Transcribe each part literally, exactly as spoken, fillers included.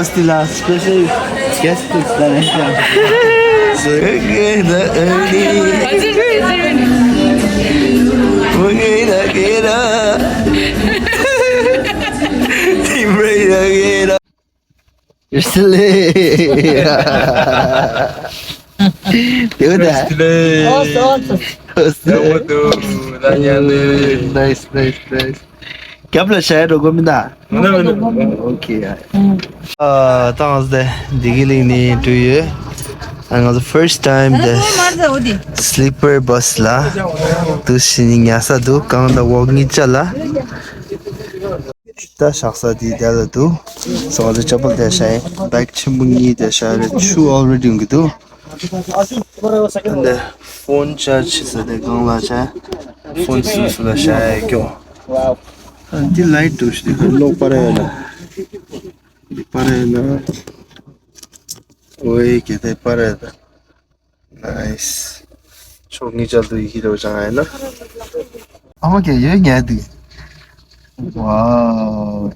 Still a special guest to Stan. Nice, nice, nice. རྒྱབ་ལ་བྱ་ཡ་འགྲོ་དགོས་མིན་ད། ཨོ་ཁེ། ཨ་ཏང་ཟེ་བདེ་སྐྱིད་གླིང་ནས་འགྲོ་ཡོད། ཨ་ང་ཚོ་first time the sleeper bus ལ་དུ་ཕྱི་ནས་ཉལ་ས་འདུག་གང་ད་འོག་གཉིས་ཆ་ལ་ད་བཞག་ས་དེ་དེ་ལ་འདུག་སོ་ང་ཚོ་ཅ་པལ་དེ་བཞག་ཡིན། བེག་ཆེན་པོ་གཉིས་དེ་བཞག་རེད། ཆུ་already ཡོང་གི་འདུག་ད་ཕོན་ཆར་ཇི་བྱེད་ས་དེ་སྒང་ལ་བྱས། ཕོན་སུ་སུ་ལ་བཞག་ཡ་སྐྱོ། ཨ་འདི་ལའིཊ་འདུག་ཤི་ལོག་པ་རེད་ལ། འདི་པ་རེད་ལ། ཨོའི་གེ་དེ་པ་རེད་ད། Nice. ཕྱོགས་གཉིས་ཆ་དུ་ཡི་གེ་རོ་ཅང་ཨེ་ན། ཨ་མ་གེ་ཡོད་ཉལ་དུས། Wow.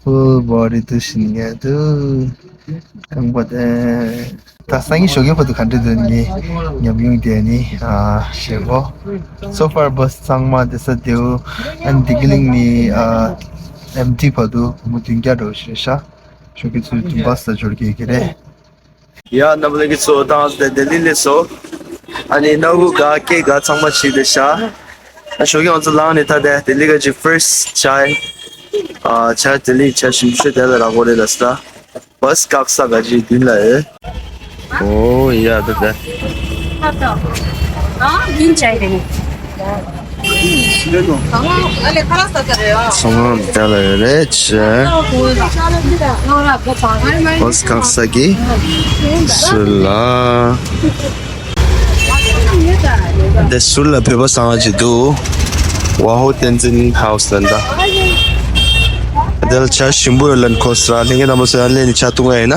Full body དུ་ཤི་ཉལ་དུས། རྐང་པ་དེ། ད་སང་ཉིན་ཞོགས་ཀས་བར་དུ་ག་འདྲ་འདོད་ངེས་ཉམས་མྱོང་དེ་ནི་ཨ་ཞེ་གོ། So far bus ཚང་མ་དེ་ས་དེའུ་ཨན་བདེ་སྐྱིད་གླིང་ནི་ཨ་ཨེམ་ཊི་བར་དུ་སྒོར་མོ་བདུན་བརྒྱ་འགྲོ་ཞེས་ཤ་ཞོགས་ཀས་ཚུལ་དུ་བ་ས་འབྱོར་གྱི་གི་རེད། ཡ་རྣམ་པ་ལྷན་རྒྱས་ཚོ་ཏང་ཟེ་བདེ་ལི་ལི་སོ། ཨ་ནི་ན་གུ་ག་ཀེ་ག་ཚང་མ་ཆི་དེ་ཤ། ཨ་ཞོགས་ཀས་ང་ཚོ་ལངས་ནས་ད་དེ་བདེ་ལི་ག་ཅི་first ཆ་ཨ་ཆ་བདེ་ལི་ཆ་ཞིམ་ཤོས་དེ་ལ་རག་གོ་རེད་ལ་ས། བས་ཀག་ས་ག་ཅི་མདུན་ལ་ཨེ། ཨོ་ཡ་ད་ད། ཚོང་ཁང་དེ་ལ་ཡོད་རེད་ཆ། བས་ཀག་ས་གི་ཟུར་ལ། དེ་ཟུར་ལ་བོད་པ་ཚང་མ་ཅིག་འདུག་ཝ་ཧོ་བསྟན་འཛིན་ཧའུ་སི་ལ་འདྲ། དེ་ལ་ཇ་ཞིམ་པོ་ཡོད་ལ་ཁོ་སི་ར་ལྷན་རྒྱས་རྣམ་པ་ཚོ་ཡང་སླེབས་ནས་ཇ་འཐུང་ཡ་ཡིན་ན།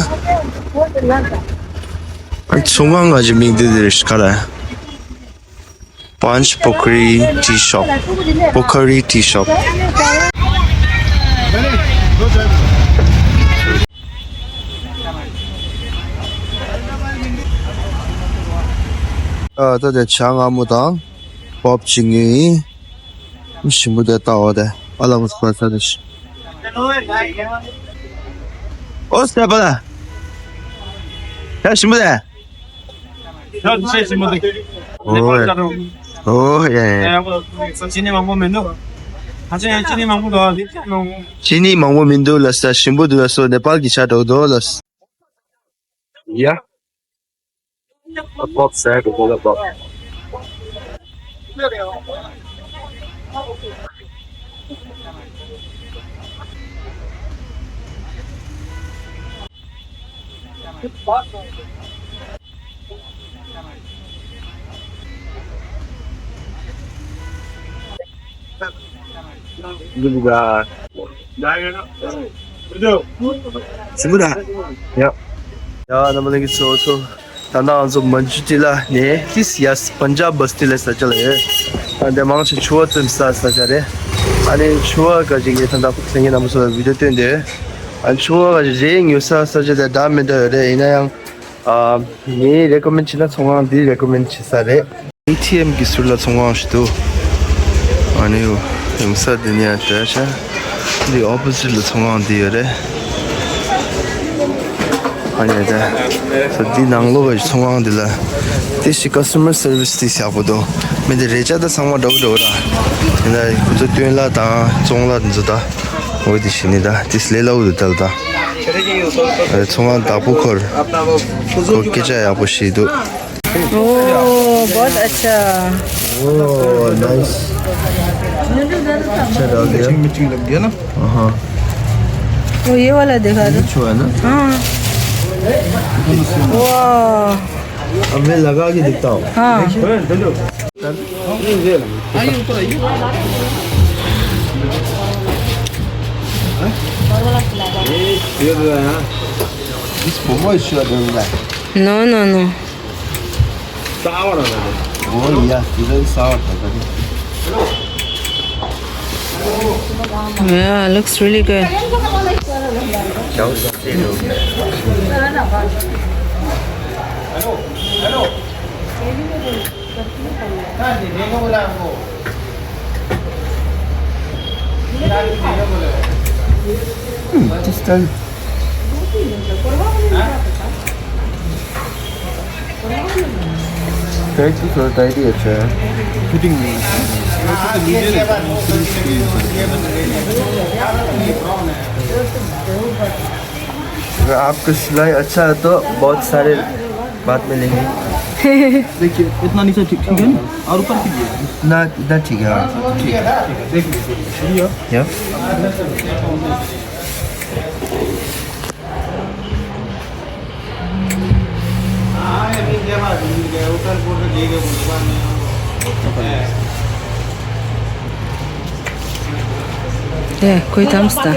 ཚོང་ཁང་ག་ཅིག་མིང་འདི་འདི་རེད་ཤི་ཁ་ར། Panch Pokri Tea Shop. Pokri Tea Shop. ཨ་ད་དེ་ཇ་མངར་མོ་དང་བོབ་ཅིག་ཉོས་ཡིན། ཞིམ་པོ་དེ་ལྟ་བ་དེ་ཨ་ལ་མོ་སི་པ་ས་དེ་ཤི། ཨོ་སྟེ་པ་ལ་ཇ་ཞིམ་པོ་དེ། ཡ་དེ་ཆེ་ཞིམ་པོ་འདུག་ཨོ་ཡ་ཡ། ཨོ་ཡ་ཡ། ཡ་ཡ་ཅི་ནི་མང་པོ་མི་འདུག་ཧ་ཅང་ཡང་ཅི་ནི་མང་པོ་འདུག་ཨ་ལིབ་ཅང་ནོ། ཅི་ནི་མང་པོ་མི་འདུག་ལ་ས་ཞིམ་པོ་འདུག་ལ་སོ་ནེ་པཱལ་གྱི་ཆ་འགྲོ་འདུག་ལ་ས། ཡ། ཨ་པོབ་ཟེར་གི་འདུག་ལ་པོབ། འདི་འདྲ། ཞིམ་པོ་འདྲ། ཡ། ཡ་རྣམ་པ་ལྷན་རྒྱས་ཚོ་ཚོ། ད་ནང་ང་ཚོ་མན་ཇུ་ཊི་ལ་ནས་ཏིས་ཡ་པན་ཇབ་བ་སི་ཏི་ལ་ས་ཆ་ལ་ཡོད། ཨ་འདི་མང་ཆེ་ཕྱུ་པ་བཙེམ་ས་ས་ཆ་རེད། ཨ་ནི་ཕྱུ་པ་ག་ཅིག་གི་ད་ལྟ་ལྷན་རྒྱས་རྣམ་པ་ཚོ་ལ་བི་ཌི་ཡོ་སྟོན་དེ། ཨ་ཕྱུ་པ་ག་ཅིག་རེད་ཉོ་ས་ས་ཆ་དེ་འདྲ་མི་འདྲ་ཡོད་རེད། ཡིན་ན་ཡང་ཨ་ངས་རེ་ཀོ་མེན་ཌི་བྱེད་ན་ཚོང་ཁང་འདི་རེ་ཀོ་མེན་ཌི་བྱེད་ས་རེད། ཨེ་ཊི་ཨེམ་གི་ཟུར་ལ་ཚོང་ཁང་ཞིག་འདུག་ཨ་ནི་ཡོང་ས་འདི་ནས་ཡང་བྲལ་ཤག་འདི་ཨོ་པོ་ཟིཊ་ལ་ཚོང་ཁང་འདི་ཡོད་རེད། ཨ་ནི་ད་ས་འདི་ནང་ལོགས་ཀྱི་ཚོང་ཁང་འདི་ལ་དེ་ཞིག་ཀ་སི་ཊ་མར་སར་བི་སི་དེ་ཡག་པོ་འདུག་མི་འདི་རེ་ཅག་ད་ཚང་མ་འདྲ་བོ་འདྲ་བོ་ར། ཡིན་ད་ཁོ་ཚོ་སྟོན་ལ་དང་བཙོང་ལ་འདི་ཚོ་ད་འོ་དེ་ཞིག་ནི་ད་དེ་ལས་སླ་བོ་འདུག་ད་ལ་ད་ཚོང་ཁང་བདག་པོ་ཁོར་ཁོ་སྐད་ཆ་ཡག་པོ་ཞིག་འདུག ओह, बहुत अच्छा। ओह, नाइस। अच्छा डाल दिया। Mixing, mixing लग गया ना? हाँ। वो ये वाला दिखा दो। ये छुआ है ना? हाँ। वाह। अब मैं लगा के देखता हूँ। हाँ। This promo is sure doing that. No, no, no. Sour. Oh, yeah, even sour. Yeah, looks really good. Hmm, just done. Thank you for the idea, sir. Fitting me. अगर आपका सिलाई अच्छा है तो बहुत सारे बाद में लेंगे। देखिए, इतना नीचे ठीक, ठीक है ना? और ऊपर कीजिए। ना, इतना ठीक है, हाँ। ठीक है, ठीक है, देख लीजिए। या? ཨེ། ཁོའི་གཏམ་སྟ།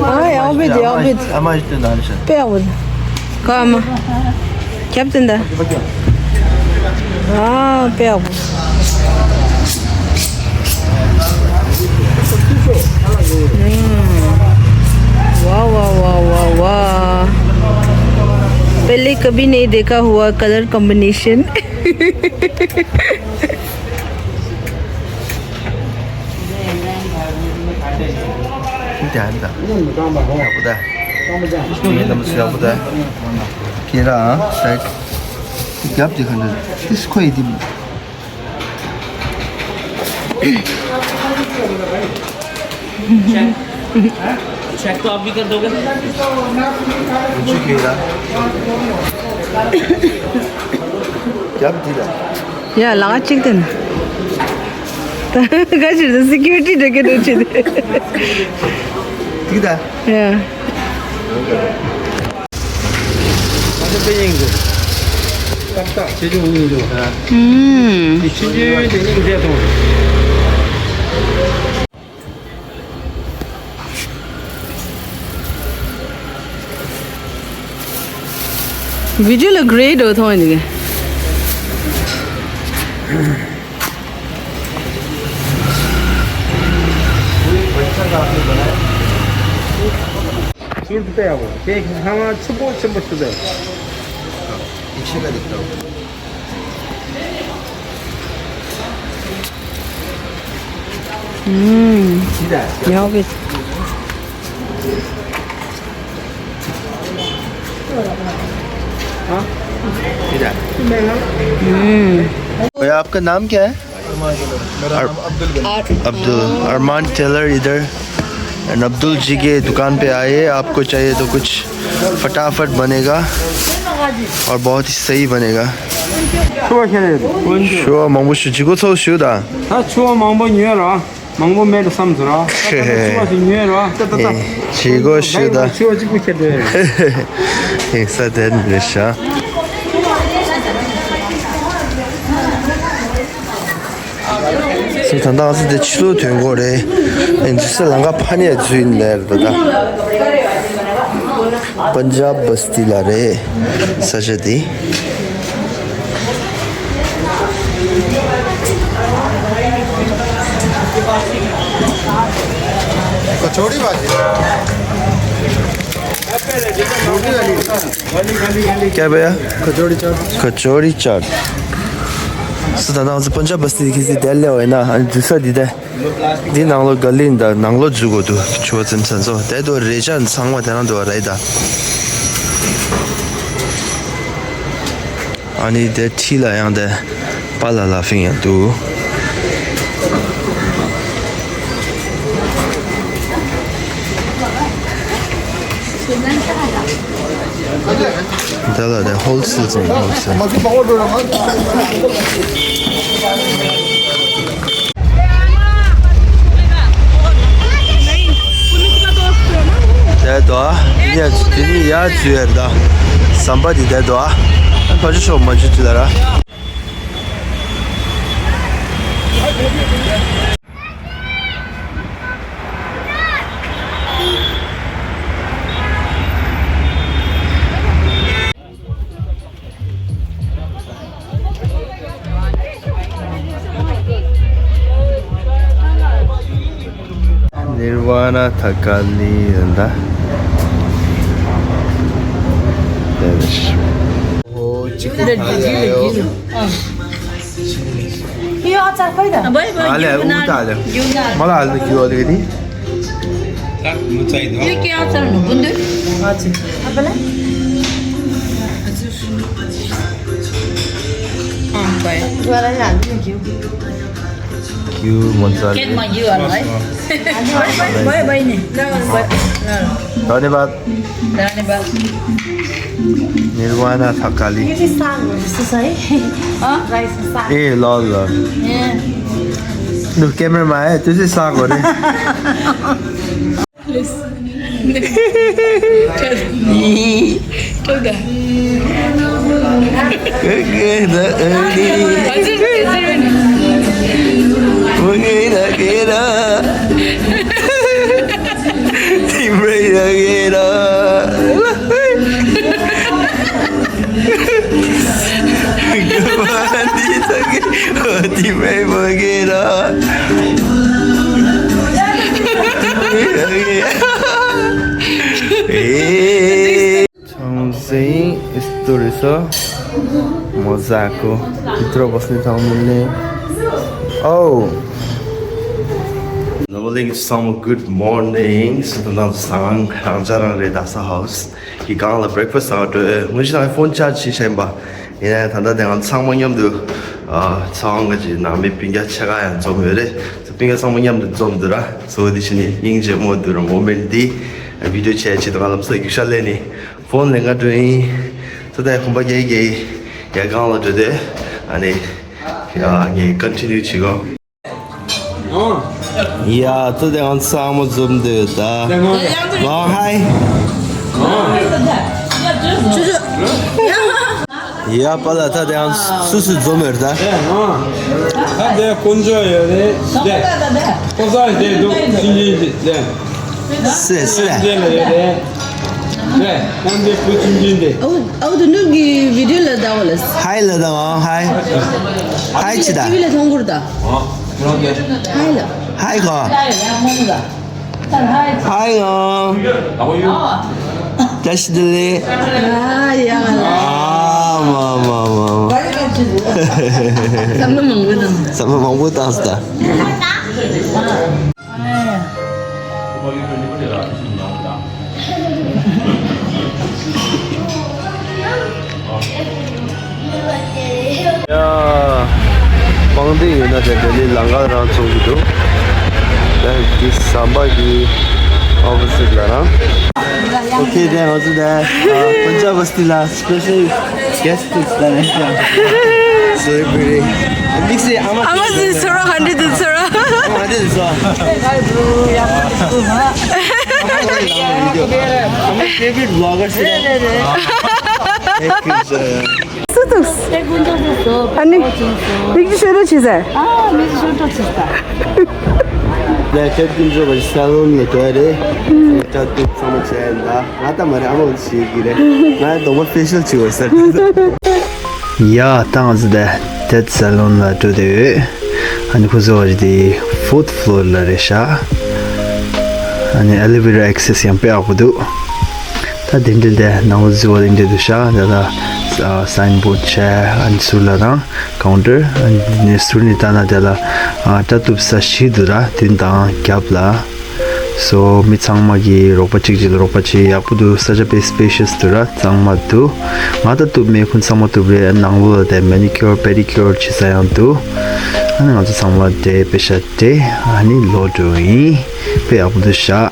ཨ་ཡ། ཨོ་བིད། ཨོ་བིད། ཨ་མ་ཞིག་ཏུ་ན་རེ་ཤ། པེ་ཨོ་བིད། ཀ་མ། ཁྱབ་ཏུ་འདའ། ཨ་པེ་ཨོ་བིད། वाह वाह वाह वाह वाह। पहले कभी नहीं देखा हुआ कलर कॉम्बिनेशन। ཁྱེད་རང་ཨ་ཁྱེད་རང་ཨ་རྒྱབ་དེ་ག་འདྲ་ཏིས་ཁོ་ཡི་དེ། चेक तो आप भी कर दोगे? कुछ किया? क्या दिया? ཡ། ལག་གཅིག་ཏུ་ན། ད་ག་ཅིག་ཏུ་སི་ཀུ་རི་ཊི་འདྲ་གི་འདུག་ཅི་དེ། ཏིག་ད། ཡ། ཏག་ཏག་ཆེ་ཆུང་གཉིས་འདུག་ད། ཨུམ། ཆུང་ཆུང་དེ་གཉིས་འདྲ་གཏོང་། བི་ཌིའོ་ལ་གྷེ་རེ་ཊི་འདྲ་པོ་མཐོང་ཡོད་འདུག་གས། ཟུར་དུ་བལྟ་ཡག་པོ། དེ་སྣང་བ་ཆེན་པོ་ཆེན་པོ་ཞིག་འདུག་ཡིན་ཤེས་ཀ་འདུག་ད། ཨུམ། ཡག་པོ། हाँ? इधर। हम्म। भैया, आपका नाम क्या है? मेरा नाम अब्दुल गनी। अब्दुल, अरमान टेलर इधर। And अब्दुल जी के दुकान पे आइए, आपको चाहिए तो कुछ फटाफट बनेगा और बहुत ही सही बनेगा। ཆུ་བ་ཁྱེར་ཡོད། ཆུ་བ་མང་པོ་ཞུ། ཅི་གོ་ཚོ་ཞུ་ད། ད་ཆུ་བ་མང་པོ་ཉོས་ར། མང་པོ་མེད་དུ་བསམ་ཟེར་ར། ད་ད་ཆུ་བ་ཞིག་ཉོས་ར། ད་ད་ད། ཅི་གོ་ཞུ་ད། ཆུ་བ་གཅིག་པུ་ཁྱེར་འགྲོ་ཡོད། ཡིན་ས་དེ་འདྲ་ཤག་སོ་ད་ལྟ་ང་ཚོ་དེ་ཕྱི་ལོགས་ཐོན་གོ་རེད། ཨེ་འཛུལ་ས་ལམ་ཁ་ཕ་ནས་འཛུལ་ནས་རེད་ད། པན་ཇབ་བསྟི་ལ་རེད། ས་ཆ་དེ། कचौड़ी भाजी। क्या भैया? कचौड़ी चाट। कचौड़ी चाट। སོ་ད་ང་ཚོ་པན་ཇབ་བསྟི་གི་སི་དེ་ལེ་བ་ཡིན་ན་ཨ་ནི་འཛུལ་ས་འདི་དེ། འདི་ནང་ལོགས་ག་ལི་ཡིན་ད། ནང་ལོགས་འཛུལ་དགོས་འདུག་ཆུ་བ་ཙམ་ཚན་ཚོ་དེ་དོ་རེ་ཅན་ཚང་མ་དེ་རང་འདུག་རེད་ད། ཨ་ནི་དེ་འཁྲིས་ལ་ཡང་དེ་པ་ལ་ལ་ཕིང་ཡང་འདུག་དེ་ལ་དེ་ཧོལ་སེལ་ཙམ་ཧོལ་སེལ། དེ་དོ། དེ་ནས་དེ་ནས་ཡར་འཛུལ་ཡར་ད། ཟམ་པ་དེ་དེ་དོ། ཕ་ཆུ་ཤོག་མ་ཆུ་ཅི་ལ་ར། ཐ་ཀ་ལི་རེད་ད། ཨོ་ཅི་ཀ་ཐ་ལེ་ཡོ། यो अचार खोइ त। भाइ, भाइ, ཨ་ལེ་ཨུ་ད་ལེ། མ་ལ་ཨ་ལེ་ཀྱི་ཨོ་ལེ་ནི། यो के अचार हो? बुंदे। हजुर। तपाईँलाई? अँ, भाइ। ज्वालाले हाल्नु घिउ। घिउ मजा आयो। केकमा घिउ हाल्नु है। भाइ, भाइ, नि। ल, ल, ल। धन्यवाद। धन्यवाद। निर्वाणा थकाली। यो चाहिँ साग हो जस्तो छ है। अँ? राइसको साग। ए, ल, ल। ए। लु, क्यामेरामा आयो, त्यो चाहिँ साग हो रे। तिम्रै लगेर। तिम्रै बोकेर। ए। छाउँ चाहिँ यस्तो रहेछ। मजाको भित्र बस्ने ठाउँ मिल्ने। औ। Namaling Sama, good morning. Sutana Sang, Ranjarang Redasa House. གི་སྒང་ལ་breakfast་ཟ་བར་འགྲོ། ངོ་ཤེས་དང་phone charge་བྱས་ཤེས་པ། ཡིན་ན་ད་ལྟ་དེ་ང་ཚང་མ་མཉམ་དུ་ཨ་ཚང་ག་ཅིག་ནང་མི་སྤུན་ཀྱག་ཕྱེད་ཀ་ཡང་འཛོམས་ཡོད་རེད། སྤུན་ཀྱག་ཚང་མ་མཉམ་དུ་འཛོམས་འདུག་ར། སོ་དེ་བཞིན་ནི་སྙིང་རྗེ་མོ་འདུག་ར། moment་འདི་video་བྱས་ཆེད་དུ་ང་ལམ་སང་རྒྱུག་ཤར་ལས་ནི་phone་ལེན་ག་འགྲོ་ཡིན། སོ་ད་གོམ་པ་རྒྱག་གི་ཡ་སྒང་ལ་འགྲོ་དེ་ཨ་ནི་ཡ་ངས་continue་བྱེད་གོ། ཡ་ད་དེ་ང་ཚང་མ་འཛོམས་འདུག་ད། ལོ་ཧའི། ཡ་པ་ལ་ད་དེ་ང་སུ་སུ་འཛོམས་ཡོད་ད། ད་དེ་དཀོན་མཆོག་ཡོད་རེད། དེ་ཁོ་ས་དེ་འདུག་ཤིང་ཆེན་དེ། སེ་སེ། དེ་ལ་ཡོད་རེད། དེ་ཡང་དེ་བུ་ཆུང་ཆུང་དེ། ཨའུ་དུ་ནུབ་ཀྱི་video་ལ་ད་བ་ལ། ཧའི་ལ་ད་ཨ་ཧའི། ཧའི་ཅི་ད། TV་ལ་མཐོང་གུར་ད། ཧའི་ལ། ཧའི་གོ། ཧའི་གོ། བཀྲ་ཤིས་བདེ་ལེགས། ཨ་ཡ་ལ། ཨ་མ་མ་མ་མ། བསམ་བློ་མང་པོ་བཏང་། བསམ་བློ་མང་པོ་བཏང་སོང་ད། ཡ། སྤང་སྡེ་ཡོད་ན་དེ་འདྲ་ལས་ལང་ཀ་རང་ཚོང་གི་འདུག་ད་འདི་ཟམ་པ་གི་opposite་ལ་རང་། Okay, then also there, uh, Punjab Basti la special guest is the next one. So pretty. Big say, how much? How much is Sora? Hundred is Sora. Hundred is Sora. I'm a favorite vlogger. Thank you, sir. སུ་འདུག་ཨ་ནི། མིག་ཆུ་ཤོར་རོ་བྱེད་ཟེར། ཨ་མིག་ཆུ་ཤོར་རོ་བྱེད་ཟེར། ལས་ཁྱེད་ཀུན་སྤྱོད་པ་ཞིག་ས་ལོན་ལ་འགྲོ་ཡ་རེད། ལས་ཀྲ་ཏུ་ཚང་མ་བྱས་ཡིན་ད། ང་ད་མ་རེད་ཨ་མ་ལ་བྱེད་ཀྱི་རེད། ང་གདོང་པ་ཕེ་ཤལ་བྱེད་དགོས་ཟེར། ཡ་ད་ང་ཚོ་དེ་ཏེད་ས་ལོན་ལ་འགྲོ་དེ་ཡོད། ཨ་ནི་ཁོ་ཚོ་བ་དེ་fourth floor་ལ་རེད་ཤག་ཨ་ནི་elevator access་ཡང་དཔེ་ཡག་པོ་འདུག་ད་དེ་འདྲ་དེ་ནང་ལ་འཛུལ་བ་དེ་འདྲ་འདུག་ཤག་དེ་ལ་ཨ་signboard་བྱས་ཨ་ནི་ཟུར་ལ་དང་counter་ཨ་ནི་དེ་ནས་ཟུར་ནས་ལྟ་ན་དེ་ལ་ཨ་ལྟ་གཏུབ་ས་བཞི་འདུག་ར། མདུན་དང་རྒྱབ་ལ། So་མི་ཚང་མ་གི་རོགས་པ་གཅིག་གཅིག་ལ་རོགས་པ་བྱེད་ཡག་པོ་འདུག་ས་ཆ་དཔེ་spacious་འདུག་ར། གཙང་མ་འདུག་ང་ད་གཏུབ་མེད་ཁོང་ཚང་མ་གཏུབ་རེད། ནང་ལོགས་ལ་དེ་manicure pedicure་བྱེད་ས་ཡང་འདུག་ཨ་ནི་ང་ཚོ་ཚང་མ་དེ་དཔེ་ཤ་དེ་ཨ་ནི་ལོག་འགྲོ་ཡིན། དཔེ་ཡག་པོ་འདུག་ཤག